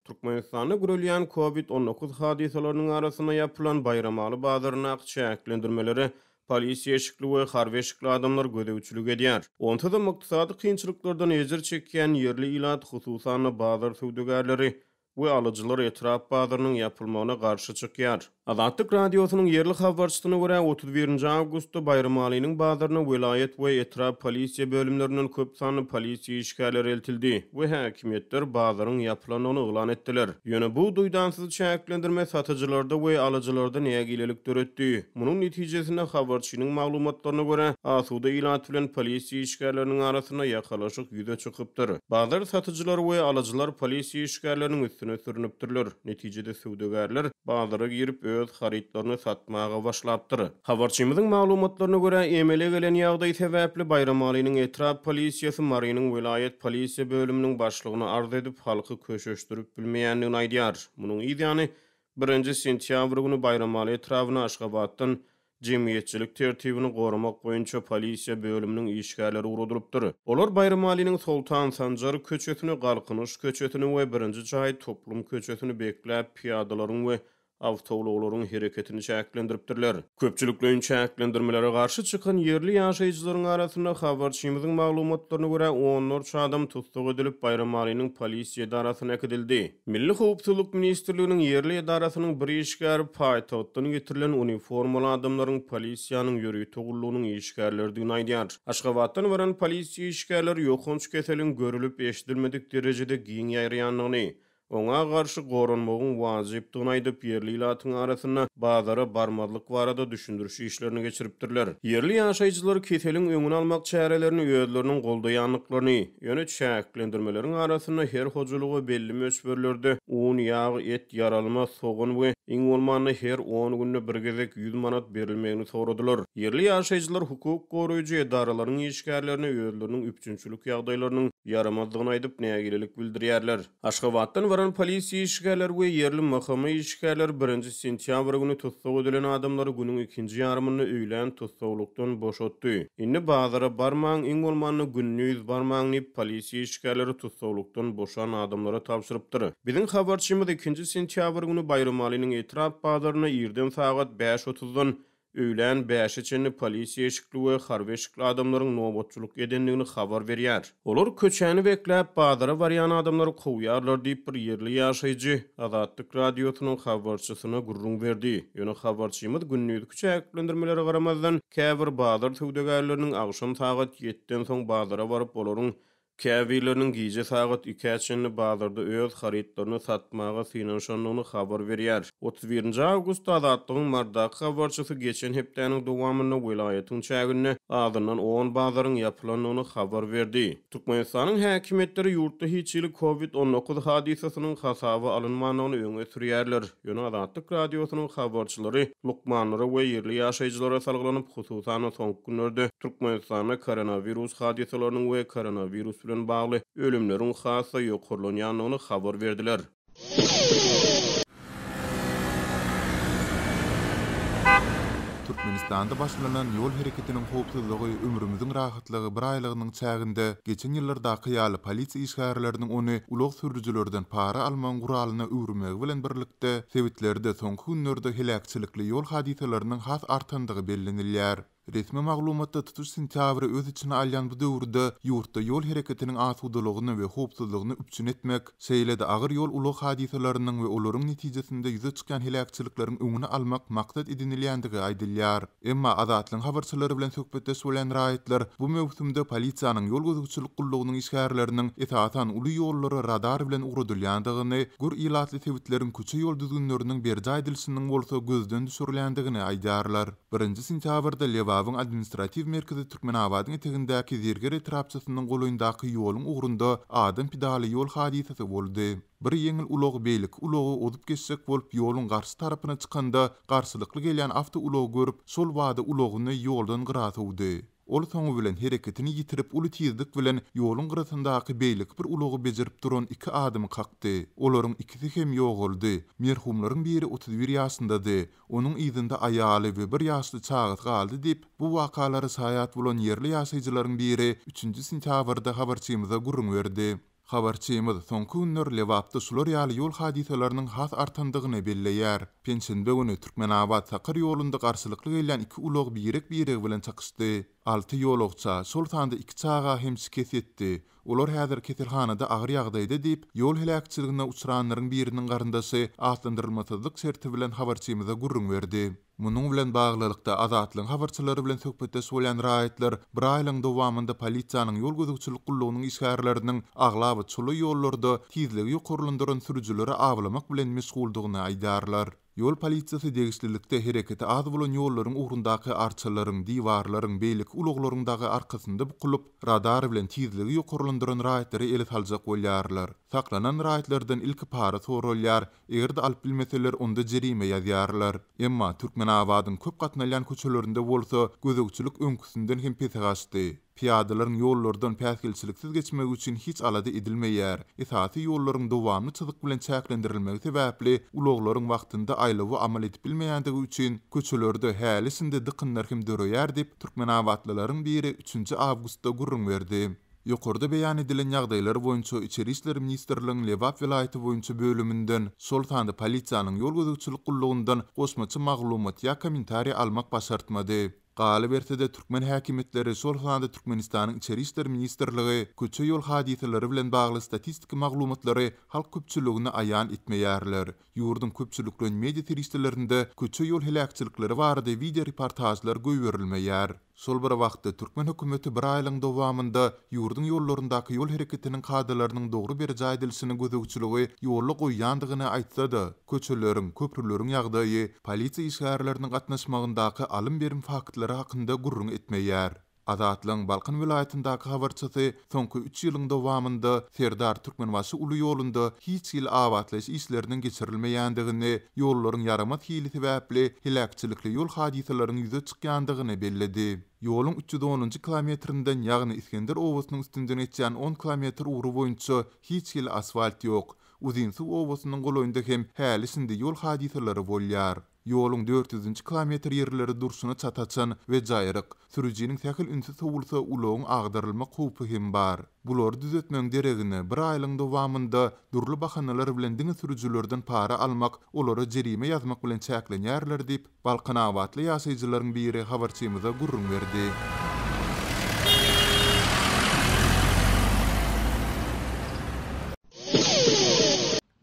Türkmenistanda gürelýän Covid 19 hadysalarynyň arasynda ýapylan Baýramaly bazaryndaky çäklendirmelere polisiýa eşikli we harby eşikli adamlar gözegçilik edýär. Onsuzam ykdysady kynçylyklardan ejir çekýän ýerli ilat, hususan-da bazar söwdagärleri we alyjylar etrap bazarynyň ýapylmagyna garşy çykýar. Azatlyk Radiosynyň ýerli habarçysyna görä, 31 nji awgustda Baýramalynyň bazaryna welaýat we etrap polisiýa bölümlerinden köp sanly polisiýa işgärleri eltildi we häkimiýetler bazaryň ýapylandygyny yglan etdiler. Ýöne bu duýdansyz çäklendirme satyjylarda we alyjylarda nägilelik döretdi. Munuň netijesinde, habarçynyň maglumatlaryna görä, asuda ilat bilen polisiýa işgärleriniň arasynda ýakalaşyk ýüze çykypdyr. Bazar satyjylary we alyjylar polisiýa işgärleriniň üstüne sürnüpdirler. Netijede söwdagärler bazara girip, öz harytlaryny satmaga başlapdyr. Habarçymyzyň maglumatlaryna görä, emele gelen ýagdaý sebäpli Baýramalynyň etrap polisiýasy Marynyň welaýat polisiýa bölüminiň başlygyna arz edip, halky köşeşdirip bilmeýändigini aýdýar. Munuň yz ýany, birinji sentýabr güni Baýramaly etrabyna Aşgabatdan Jemgyýetçilik tertibini goramak boýunça polisiýa bölüminiň işgärleri ugradylypdyr. Olar Baýramalynyň Soltan Sanjar köçesini, Galkynyş köçesini we Birinji jaý toplum köçesini bekläp, pyýadalaryň we awtoulaglaryň hereketini çäklendiripdirler. Köpçülikleýin çäklendirmelere garşy çykan ýerli ýaşaýjylaryň arasynda, habarçymyzyň maglumatlaryna görä, onlarça adam tussag edilip, Baýramalynyň polisiýa edarasyna äkidildi. Milli howpsuzlyk ministrliginiň ýerli edarasynyň bir işgäri paýtagtdan getirilen uniformaly adamlaryň polisiýanyň ýörite gullugynyň işgärleridigini aýdýar. Aşgabatdan baran polisiýa işgärleri ýokanç keseliň görülip-eşidilmedik derejede giň ýaýraýandygyny, oňa garşy goranmagyň wajypdygyny aýdyp, ýerli ilatyň arasynda bazara barmazlyk barada düşündiriş işlerini geçiripdirler. Ýerli ýaşaýjylar keseliň öňüni almak çärelerini özleriniň goldaýandyklaryny, Ýöne çäklendirmeleriň arasynda her hojalyga belli möçberlerde un, ýag, et, ýaralma, sogan we iň bolmanda her on günde bir gezek 100 manat berilmegini soradylar. Ýerli ýaşaýjylar hukuk goraýjy edaralaryň işgärlerine özleriniň üpjünçilik ýagdaýlarynyň ýaramazdygyny aýdyp, nägilelik bildirýärler. Aşgabatdan baran polisiýa işgärleri we ýerli MHM işgärleri birinji sentýabr güni tussag edilen adamlary günüň ikinji ýarymynda öýlän tussaglykdan boşatdy. Indi bazara barmaň, iň bolmanda gündiz barmaň diýip, polisiýa işgärleri tussaglykdan boşan adamlara tabşyrypdyr. Biziň habarçymyz ikinji sentýabr güni Baýramalynyň etrap bazarynda irden sagat bäş otuzdan Öýlän bäşe çenli polisiýa eşikli we harby eşikli adamlaryň nobatçylyk edendigini habar berýär. Olar köçäni bekläp, bazara barýan adamlary kowýarlar diýip, bir ýerli ýaşaýjy Azatlyk Radiosynyň habarçysyna gürrüň berdi. Ýöne habarçymyz gündizki çäklendirmelere garamazdan, käbir bazar söwdagärleriniň agşam sagat ýetden soň bazara baryp, olaryň Käbirleriniň gije sagat ikä çenli bazarda öz harytlaryny satmaga synanyşandygyny habar berýär. 31 nji awgustda Azatlygyň Marydaky habarçysy geçen hepdäniň dowamynda welaýatyň çäginde azyndan on bazaryň ýapylandygyny habar berdi. Türkmenistanyň häkimiýetleri ýurtda hiç hili Covid 19 hadysasynyň hasaba alynmandygyny öňe sürýärler. Ýöne Azatlyk Radiosynyň habarçylary lukmanlara we ýerli ýaşaýjylara salgylanyp, hususan-da soňky günlerde Türkmenistanda koronawirus hadysalarynyň we koronawirus bilen bagly ölümleriň has-da ýokarlanýandygyny habar berdiler. Türkmenistanda başlanan ýol hereketiniň howpsuzlygy ömrümiziň rahatlygy bir aýlygynyň çäginde geçen ýyllardaky ýaly polisiýa işgärleriniň ony ulag sürüjilerden para almagyň guralyna öwürmegi bilen birlikde, sebitlerde soňky günlerde heläkçilikli ýol hadysalarynyň has artandygy bellenilýär. Resmi maglumatda tutuş sentýabry öz içine alýan bu döwürde ýurtda ýol hereketiniň asudalygyny we howpsuzlygyny üpjün etmek, şeýle-de agyr ýol-ulag hadysalarynyň we olaryň netijesinde ýüze çykýan heläkçilikleriň öňüni almak maksat edinilýändigi aýdylýar. Emma Azatlygyň habarçylary bilen söhbetdeş bolýan raýatlar bu möwsümde polisiýanyň ýol gözegçilik gullugynyň işgärleriniň esasan uly ýollara radar bilen ugradylýandygyny, gür ilatly sebitleriň köçe-ýol düzgünleriniň berjaý edilişiniň bolsa gözden düşürilýändigini aýdýarlar. Birinji sentýabrda Lebabyň administratiw merkezi Türkmenabadyň etegindäki Zerger etrapçasynyň golaýyndaky ýoluň ugrunda adam pidaly ýol hadysasy boldy. Bir ýeňil ulag beýleki ulagy ozup geçjek bolup ýoluň garşy tarapyna çykanda garşylykly gelýän awtoulagy görüp, şol bada ulagyny ýoldan gyra sowdy. Ol soňy bilen hereketini ýitirip uly tizlik bilen ýoluň gyrasyndaky beýleki bir ulagy bejerip duran iki adamy kakdy. Olaryň ikisi hem ýogaldy. Merhumlaryň biri 31 ýaşyndady. Onuň yzynda aýaly we bir ýaşly çagasy galdy diýip, bu wakalara şaýat bolan ýerli ýaşaýjylaryň biri üçünji sentýabrda habarçymyza gürrüň berdi. Habarçymyz soňky günler Lebapda şular ýaly ýol hadysalarynyň has artandygyny belleýär. Penşenbe güni Türkmenabat-Sakar ýolunda garşylykly gelýän iki ulag birek-biregi bilen çakyşdy. Alty ýolagça, şol sanda iki çaga hem şikes ýetdi. Olar häzir keselhanada agyr ýagdaýda diýip, ýol heläkçiligine uçranlaryň biriniň garyndaşy atlandyrylmasyzlyk şerti bilen habarçymyza gürrüň berdi. Munuň bilen baglylykda, Azatlygyň habarçylary bilen söhbetdeş bolýan raýatlar bir aýlygyň dowamynda polisiýanyň ýol gözegçilik gullugynyň işgärleriniň aglaba çola ýollarda tizligi ýokarlandyran sürüjileri awlamak bilen meşguldygyny aýdýarlar. Ýol polisiýasy degişlilikde hereketi az bolan ýollaryň ugrundaky arçalaryň, diwarlaryň, beýleki ulaglaryň dagy arkasynda bukulyp, radar bilen tizligi ýokarlandyran raýatlary ele saljak bolýarlar. Saklanan raýatlardan ilki para soralýar, eger-de alyp bilmeseler onda jerime ýazýarlar. Emma Türkmenabadyň köp gatnalýan köçelerinde bolsa gözegçilik öňküsinden hem pese gaçdy. Pyýadalaryň ýollardan päsgelçiliksiz geçmegi üçin hiç alada edilmeýär. Esasy ýollaryň dowamly çyzyk bilen çäklendirilmegi sebäpli ulaglaryň wagtynda aýlawy amal edip bilmeýändigi üçin köçelerde häli-şindi dykynlar hem döreýär diýip, türkmenabatlylaryň biri üçünji awgustda gürrüň berdi. Ýokarda beýan edilen ýagdaýlar boýunça Içeri işler ministrligiň Lebap welaýaty boýunça bölüminden, şol sanda polisiýanyň ýol gözegçilik gullugyndan goşmaça maglumat ýa kommentariý almak başartmady. Galyberse-de, türkmen häkimiýetleri, şol sanda Türkmenistanyň Içeri işler ministrligi köçe-ýol hadysalary bilen bagly statistiki maglumatlary halk köpçüligine aýan etmeýärler. Ýurduň köpçülikleýin media serişdelerinde köçe-ýol heläkçilikleri barada wideo-reportažlar goýberilmeýär. Şol bir wagtda, türkmen hökümeti bir aýlygyň dowamynda ýurduň ýollaryndaky ýol hereketiniň kadalarynyň dogry berjaý edilişine gözegçiligi ýola goýýandygyny aýtsa-da, köçeleriň, köprüleriň ýagdaýy, polisiýa işgärleriniň gatnaşmagyndaky alym-berim faktlary hakynda gürrüň etmeýär. Azatlygyň Balkan welaýatyndaky habarçysy soňky üç ýylyň dowamynda Serdar Türkmenbaşy uly ýolunda hiç hili abatlaýyş işleriniň geçirilmeýändigini, ýollaryň ýaramaz hili sebäpli heläkçilikli ýol hadysalaryň ýüze çykýandygyny belledi. Ýoluň 310-njy kilometrinden, ýagny Isgender obasynyň üstünden geçýän on kilometr ugry boýunça hiç hili asfalt ýok. Uzynsuw obasynyň golaýynda hem häli-şindi ýol hadysalary bolýar. Ýoluň dört ýüzünji kilometr ýerleri durşuna çat açan we jaýryk. Sürüjiniň sähel ünsi sowulsa ulagyň agdarylmak howpy hem bar. Bulary düzetmegiň deregine bir aýlygyň dowamynda dürli bahanalar bilen diňe sürüjilerden para almak, olara jerime ýazmak bilen çäklenýärler diýip, balkanabatly ýaşaýjylaryň biri habarçymyza gürrüň berdi.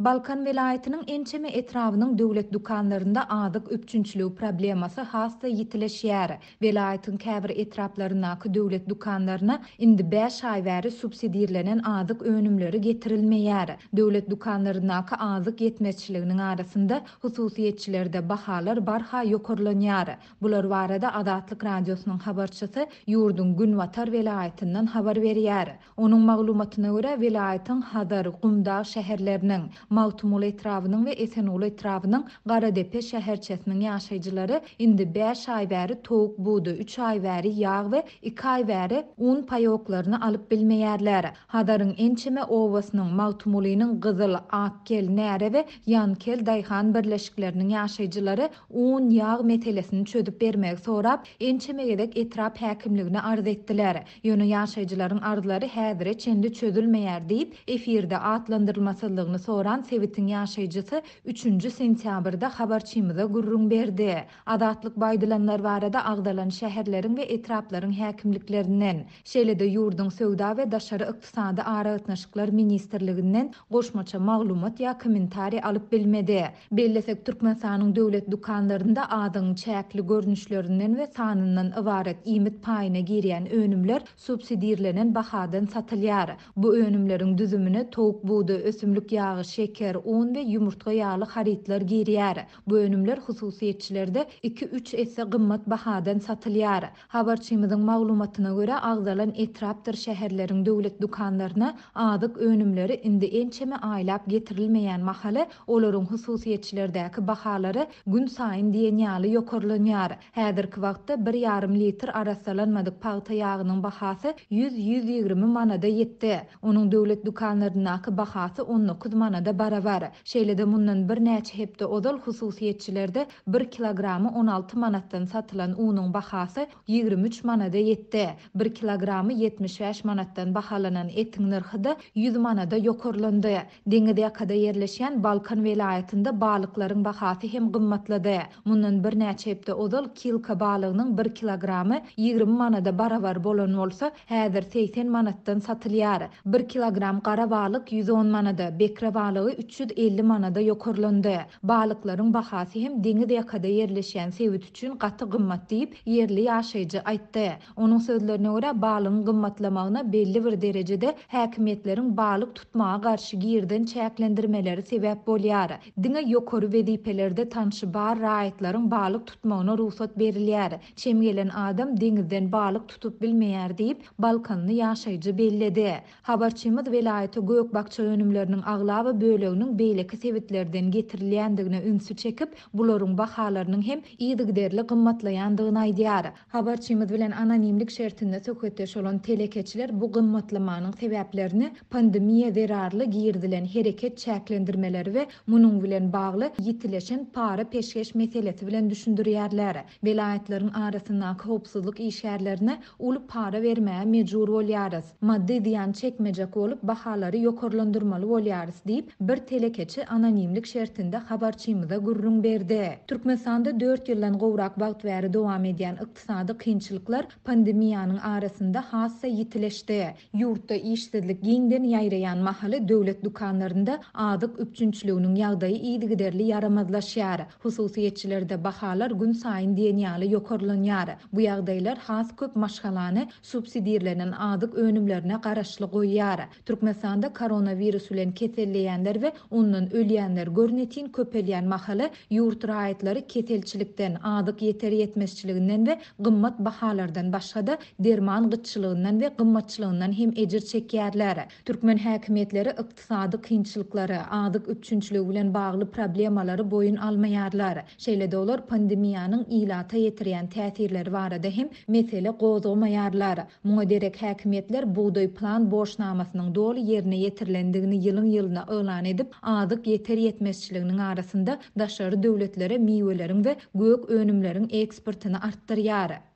Balkan welaýatynyň ençeme etrabynyň döwlet dükanlarynda azyk üpjünçiligi problemasy has-da ýitileşýär. Welaýatyň käbir etraplaryndaky döwlet dükanlaryna indi bäş aý bäri subsidirlenen azyk önümleri getirilmeýär. Döwlet dükanlaryndaky azyk ýetmezçiliginiň arasynda hususyýetçilerde bahalar barha ýokarlanýar. Bular barada Azatlyk Radiosynyň habarçysy ýurduň günbatar welaýatyndan habar berýär. Onuň maglumatyna görä, welaýatyň Hazar, Gumdag şäherleriniň, Magtymguly etrabynyň we Esenguly etrabynyň Garadepe şäherçesiniň ýaşaýjylary indi bäş aý bäri towuk budy, üç aý bäri ýag we iki aý bäri un paýoklaryny alyp bilmeýärler. Hazaryň ençeme obasynyň, Magtymgulynyň Gyzyl, Akkel, Näre we Ýankel daýhan birleşikleriniň ýaşaýjylary un, ýag meselesini çözüp bermegi sorap, ençeme gezek etrap häkimligine arz etdiler. Ýöne ýaşaýjylaryň arzlary häzire çenli çözülmeýär diýip, efirde atlandyrylmasyzlygyny soran sebitiň ýaşaýjysy üçünji sentýabrda habarçymyza gürrüň berdi. Azatlyk bu aýdylanlar barada agzalan şäherleriň we etraplaryň häkimliklerinden, şeýle-de ýurduň Söwda we daşary ykdysady aragatnaşyklar ministrliginden goşmaça maglumat ýa kommentariý alyp bilmedi. Bellesek, Türkmenistanyň döwlet dükanlarynda azygyň çäkli görnüşlerinden we sanyndan ybarat iýmit paýyna girýän önümler subsidirlenen bahadan satylýar. Bu önümleriň düzümine towuk budy, ösümlik ýagy, şeker, un we ýumurtga ýaly harytlar girýär. Bu önümler hususyýetçilerde iki-üç esse gymmat bahadan satylýar. Habarçymyzyň maglumatyna görä, agzalan etrapdyr şäherleriň döwlet dükanlaryna azyk önümleri indi ençeme aýlap getirilmeýän mahaly, olaryň hususyýetçilerdäki bahalary günsaýyn diýen ýaly ýokarlanýar. Häzirki wagtda bir ýarym litr arassalanmadyk pagta ýagynyň bahasy ýüz, 120 manada ýetdi. Onuň döwlet dükanlaryndaky bahasy 19 manada. barabar. Şeýle-de mundan birnäçe hepde ozal hususyýetçilerde bir kilogramy 16 manatdan satylan unuň bahasy 23 manada ýetdi. Bir kilogramy 75 manatdan bahalanan etiň nyrhy-da 100 manada ýokarlandy. Deňiz ýakada ýerleşýän Balkan welaýatynda balyklaryň bahasy hem gymmatlady. Mundan birnäçe hepde ozal kilka balygynyň bir kilogramy 20 manada barabar bolan bolsa, häzir 80 manatdan satylýar. Bir kilogram gara balyk 110 manada, bekre balygy 350 manada ýokarlandy. Balyklaryň bahasy hem deňiz ýakada ýerleşýän sebit üçin gaty gymmat diýip, ýerli ýaşaýjy aýtdy. Onuň sözlerine görä, balygyň gymmatlamagyna belli bir derejede häkimiýetleriň balyk tutmaga garşy girizen çäklendirmeleri sebäp bolýar. Diňe ýokary wezipelerde tanşy bar raýatlaryň balyk tutmagyna rugsat berilýär. Çem gelen adam deňizden balyk tutup bilmeýär diýip, balkanly ýaşaýjy belledi. Habarçymyz welaýata gök-bakja önümleriniň aglaba böleginiň beýleki sebitlerden getirilýändigine ünsi çekip, bularyň bahalarynyň hem yzygiderli gymmatlaýandygyny aýdýar. Habarçymyz bilen anonimlik şertinde söhbetdeş bolan telekeçiler bu gymmatlamanyň sebäplerini pandemiýa zerarly girizilen hereket çäklendirmeleri we munuň bilen bagly ýitileşen para-peşgeş meselesi bilen düşündirýärler. Welaýatlaryň arasyndaky howpsuzlyk işgärlerine uly para bermäge mejbur bolýarys. Maddy zyýan çekmejek bolup, bahalary ýokarlandyrmaly bolýarys diýip, bir telekeçi anonimlik şertinde habarçymyza gürrüň berdi. Türkmenistanda dört ýyldan gowrak wagt bäri dowam edýän ykdysady kynçylyklar pandemiýanyň arasynda has-da ýitileşdi. Ýurtda işsizlik giňden ýaýraýan mahaly döwlet dükanlarynda azyk üpjünçiliginiň ýagdaýy yzygiderli ýaramazlaşýar. Hususyýetçilerde bahalar günsaýyn diýen ýaly ýokarlanýar. Bu ýagdaýlar has köp maşgalany subsidirlenen azyk önümlerine garaşly goýýar. Türkmenistanda koronawirus bilen keselleýänler we ondan ölýänler görnetin köpelýän mahaly ýurt raýatlary keselçilikden, azyk ýeter-ýetmezçiliginden we gymmat bahalardan başga-da, derman gytçylygyndan we gymmatçylygyndan hem ejir çekýärler. Türkmen häkimiýetleri ykdysady kynçylyklary, azyk üpjünçiligi bilen bagly problemalary boýun almaýarlar. Şeýle-de olar pandemiýanyň ilata ýetirýän täsirleri barada hem mesele gozgamaýarlar. Muňa derek häkimiýetler bugdaý plan borçnamasynyň doly ýerine ýetirilendigini ýylyň-ýylyna yglan edip, azyk ýeter-ýetmezçiliginiň arasynda daşary döwletlere miweleriň we gök önümleriň eksportyny artdyrýar.